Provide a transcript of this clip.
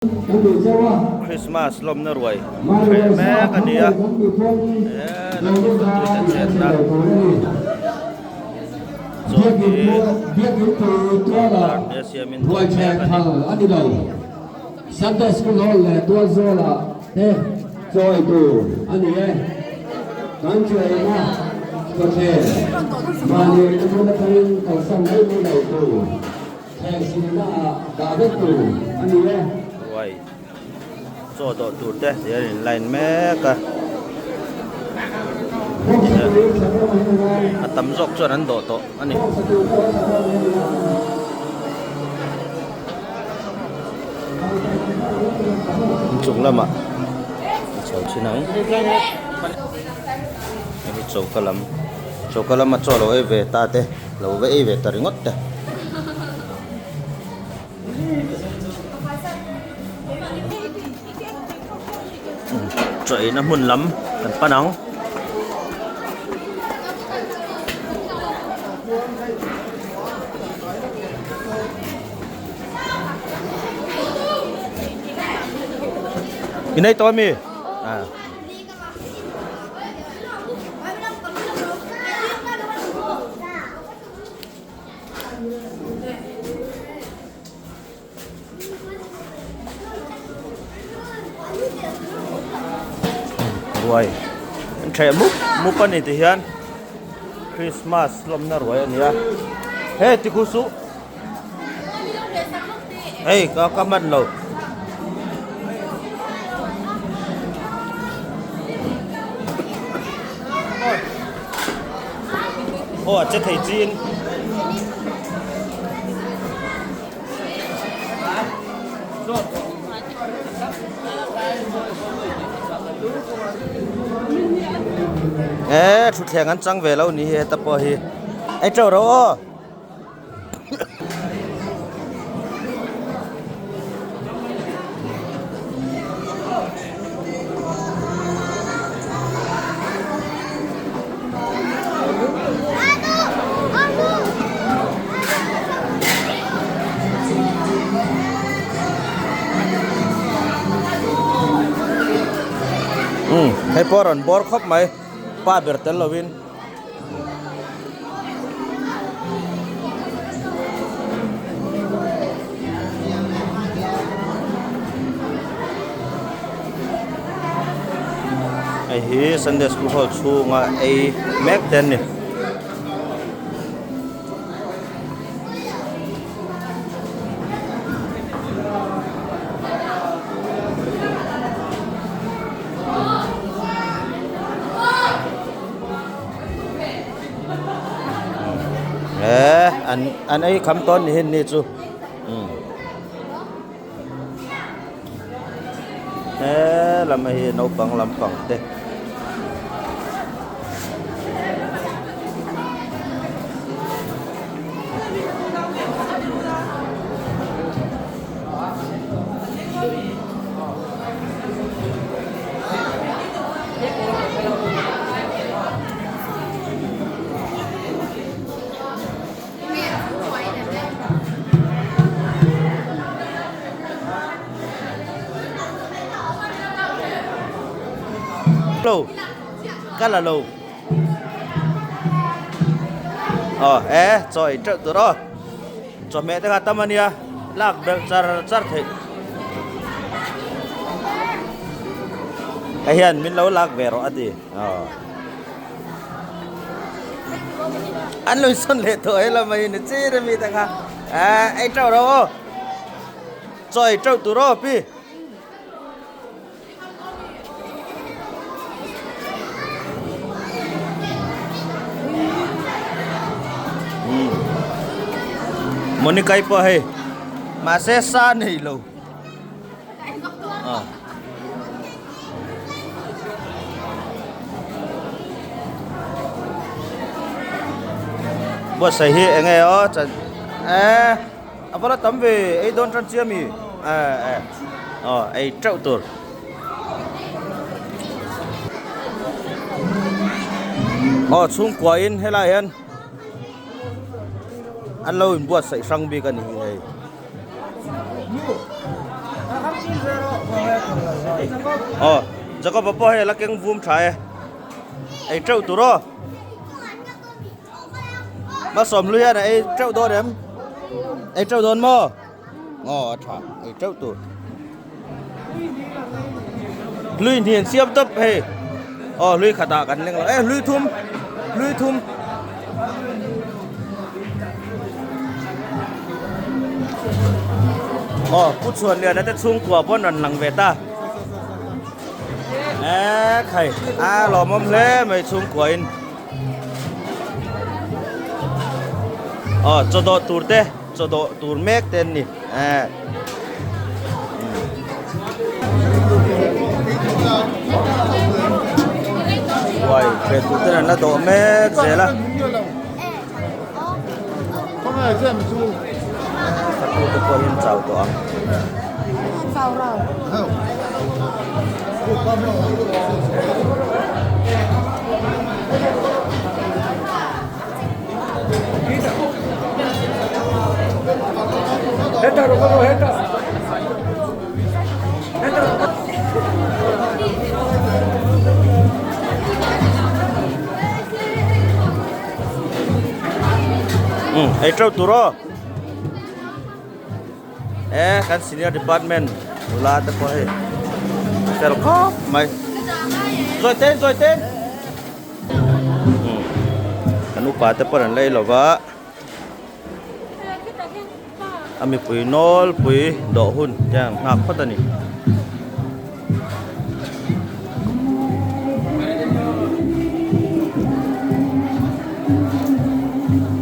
Christmas lawmna ruai hreh mek a ni a he lam hi chetna chaw hi dar te siamin dawr mek a ni. Sunday School Hall leh Tualzawlah te chawi tur a ni e. Kan chawiina chawthleng mahni na hmun atangin kalsan mai mai lo tur. Thleng silna ah dah vek tur a ni e. Ruai chaw dawh tur te ti an in line mek a. A tam zawk chuan an dawh tawh a ni. Inchung lamah a chho thin ang. Hei hi choka lam choka lama chaw lo ei ve ta te. Lo va ei ve ta ringawt te. Chaw eina hmun lam kan pan ang. Inei tawh ami? Ah. Ruai an ṭheh mup mup a ni ti hian Christmas lawmna ruai a ni a he ti khu suh hei ka ka man lo. Aw a che thei chin. Eee thutthleng an chang ve lo ni hi heta pawh hi ei teuh rawh aw. Umm hei pawh a rawn bawr khawp mai pa ber tel lovin. Hei hi Sunday school hall chhunga ei mek te an ni. Eee an an ei kham tawn ni hin ni chu umm he lam a hi naupang lampang te. Lo ka la lo ờ e chaw ei teuh tur aw chawhmeh te kha tam ania lak belh char char theih hei hian min lo lak ve rawh a ti aw an lo insawn leh tawh he lamah hi ni chir ami te kha eh ei teuh rawh aw chaw ei teuh tur aw pi. Monica-i pawh hei mahse sa nei lo ah. Buatsaih hi eng nge aw chan eh a va la tam ve ei dawn tan chiah mi eh eh aw ei teuh tur. Aw chhungkua in helai hian an lo inbuatsaih hrang bik a ni hi hei. Aw Jacob-a pawh hei a la keng vum tha e. Ei teuh tur aw. Malsawm hlui hian a ei teuh dawn em? Ei teuh dawn maw? Aw a tha ei teuh tur. Hlui hnih an siam tawp hei. Aw hlui khatah kan leng lo e hlui thum hlui thum. Aw Pu Chhuanliana te chhungkua pawn rawn lang ve ta. E khai a lawmawm hle mai chhungkua in. Aw chaw dawh tur te chaw dawh tur mek te an ni e. Uai ṭhian tur ten an la dawh mek zel a. Ka te pawh hi an chau tawh ang. Um ei teuh tur aw e kan senior department nula te pawh hei a fel khawp mai zawi ten zawi ten um kan upa te pawh an la ei lova a mipui nawlpui dawh hun te an nghak phawt a ni.